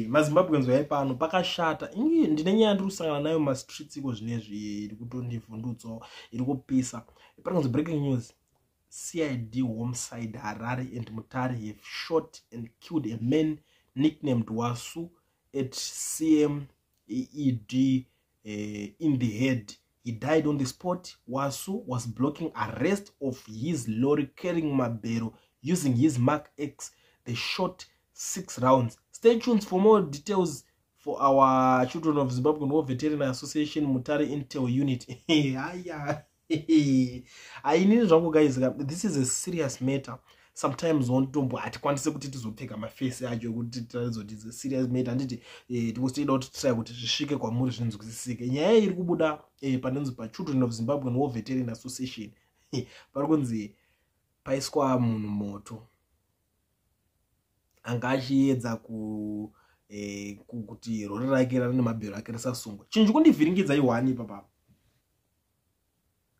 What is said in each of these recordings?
MaZimbabweans, uyai pano, pakashata. Ingi ndine nyaya ndiri kusangana nayo mumastreets iko zvinezvi, iri kutondivhundutsawo, iri kupisa. Pari kunzi, "Breaking news: CID Homicide Harare and Mutare have shot and killed a man nicknamed Wasu at CMED in the head. He died on the spot. Wasu was blocking arrest of his lorry carrying mabhero using his Mark X. They shot six rounds. Stay tuned for more details for our children of Zimbabwe War Veterinary Association Mutare Intel Unit." Aya, ainini zvangu guys, this is a serious matter. Sometimes wontombo hatikwanisi kuti tizopfeka mafesi acho ekuti tiratidze kuti it's a serious matter, handiti? Tikutoida kuti try kuti zvisvike kwamuri, zvinzwisisike. Nyaya iri kubuda panonzi paChildren of Zimbabwe War Veterinary Association, pari kunzi paiswa munhu moto anga achiedza kuti rori rake rari nemabhero ake risasungwa. Chinhu chikundivhiringidza ihwani ipapapa,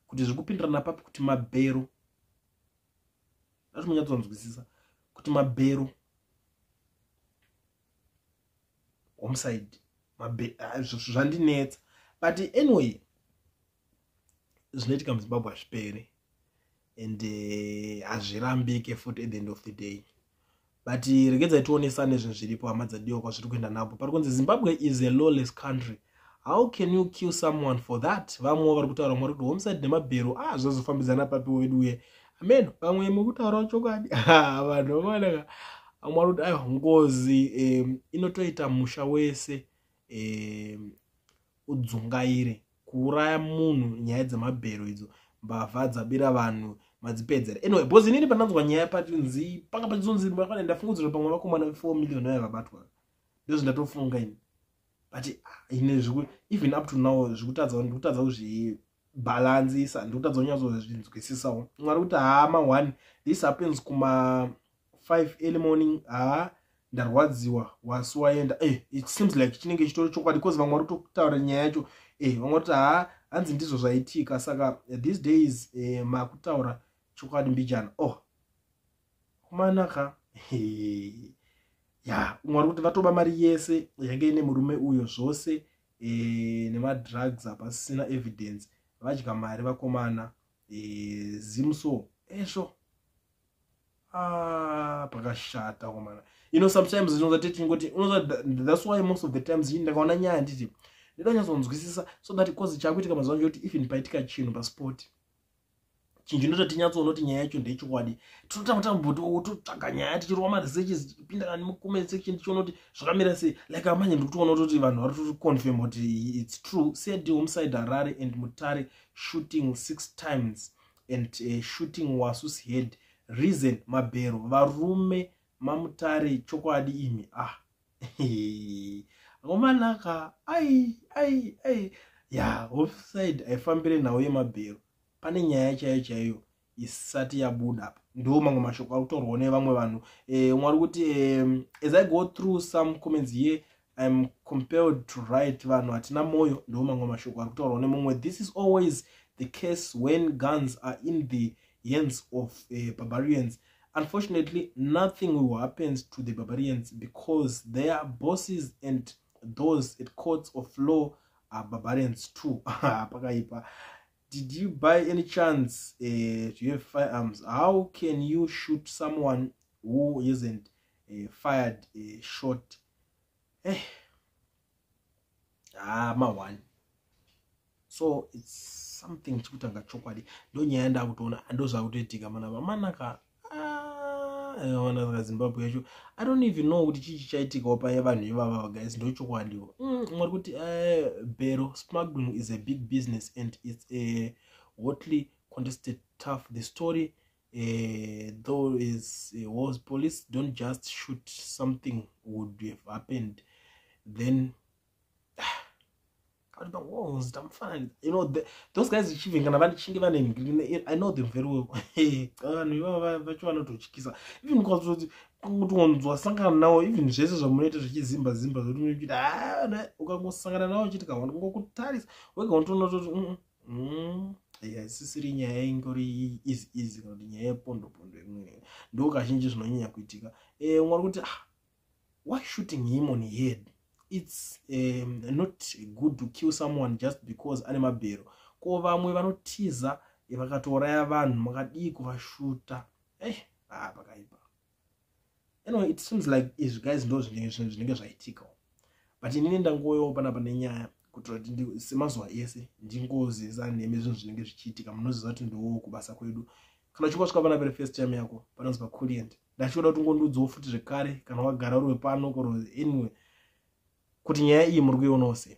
kuti zviri kupindirana papi kuti mabhero ati, munyatsonzwisisa kuti mabhero, homicide, zvandinetsa. But anyway, zvinoitika muZimbabwe hazviperi and hazvirambike futi at the end of the day. But regedzai tionesane zvinhu zviripo, hama dzadiwa, kwazviri kuenda napo. Pari kunzi, "Zimbabwe is a lawless country. How can you kill someone for that?" Vamwewo vari kutaura mwari kuti homicide nemabhero, ah, zvazofambidzana papiwo veduye? Amen. Vamwe mukutaurawo chokwadi, vanhu vamanaka. Vamwe vari kuti aiwa, ngozi inotoita musha wese udzungaire. Kuuraya munhu, nyaya dzemabhero idzo, mbavha dzabira vanhu, madzipedzera. Anyway, because inini pandanzwa nyaya patinzi panga pachizonzi ndafungudzira pamwe vakomana 4 million vaya vabatwa, ndozvindatofunga ini. But ah, ine even up to now zvikutadza, ndikutadza kuzvibhalansisa, ndikutadza kunyatsozvinzwisisawo. Mwari kuti hama one, this happens kuma 5 early morning. Ha, ndarwadziwa, wasi waenda. It seems like chinenge chitori chokwadi because vamwe vari kutotaura nyaya yacho. Vamwe vari kuti ha, hanzi ndizvo zvaitika. Saka these days makutaura chokwadi mbijana. Oh, kumanaka ya. Umwe ari kuti vatoba mari yese yange ine murume uyo zvose nemadrugs, hapasisina evidence, vadya mari vakomana. Zimso esvo. Ah, pakashata komana. Sometimes inoza tichingoti unoza, that's why most of the times ndakaona nyaya nditi ndida kunyatsonzwisisa so that, cause chakuitika mazuva ano kuti even paitika chinhu pasport, chinhu chinota tinyatsoona kuti nyaya yacho ndechokwadi, tinotanga tambototsvaga nyaya, tichirova maresearches, tichipinda nemucomment section, tichiona kuti zvakamira sei. Like amanje ndiri kutoona kutoti vanhu vari kutoconfirm kuti it's true. CID Homicide Harare and Mutare shooting six times and shooting Wasu's head. Reason mabhero. Varume maMutare, chokwadi imi. Ah, ngomanaka. Ai ai ai, ya, homicide haifambire nhau yemabhero. Pane nyaya chaiyo chaiyo isati yabuda. Ndo mamwe mashoko ari kutaurwawo nevamwe vanhu. Umwe ari kuti, "As I go through some comments here, I'm compelled to write, vanhu hatina mwoyo." Ndo mamwe mashoko ari kutaurwawo nemumwe. "This is always the case when guns are in the hands of barbarians. Unfortunately, nothing will happen to the barbarians because their bosses and those at courts of law are barbarians too." Pakaipa. "Did you by any chance to have firearms? How can you shoot someone who isn't fired a shot?" Ah, ma1. So it's something chikutanga chokwadi. Ndo nyaya ndakutoona, ndo zvakutoitika mana vamanaka ona Zimbabwe yacho. I don't even know kuti chii chichaitikawo paye vanhu ivava guys. Ndo chokwadiwo. Mwari kuti bhero smuggling is a big business and it's a hotly contested tough. The story though is was police don't just shoot, something would have happened then. Those guys chivi kana vachinge vane, I know them very well. Vanhu ivava vacho vanototyisa, even ukazoti kuti wasangana navo, even zvese zvamunoita zvichizimba zimba zvokuti ukangosangana navo uchiti kawangokutarisa wega, unotoona toti isisiri nyaya ingori easy easy kana kuti nyaya yepondo pondo imwe. Ndo kazhinji zvinonyanya kuitika. Umwe ari kuti ah. Why shooting him on head? It's not good to kill someone just because ane mabhero. Ko vamwe vanotiza vakatouraya vanhu, makadii kuvashuta? Ah, pakaipa. Anyway, it seems like izvi, guys, ndo zvinenge zvaitika, but inini ndangoyowo panapa nenyaya kuitira kuti semazuva ese ndingozivisa nemi zvinhu zvinenge zvichiitika. Munoziva kuti ndo kubasa kwedu. Kana uchinge wasvika panapa first time yako, panonzi paCulient, ndachoda kuti ungondiudzawo futi zvekare, kana wagara uri wepano, anyway, kuti nyaya iyi muri kuionawo sei.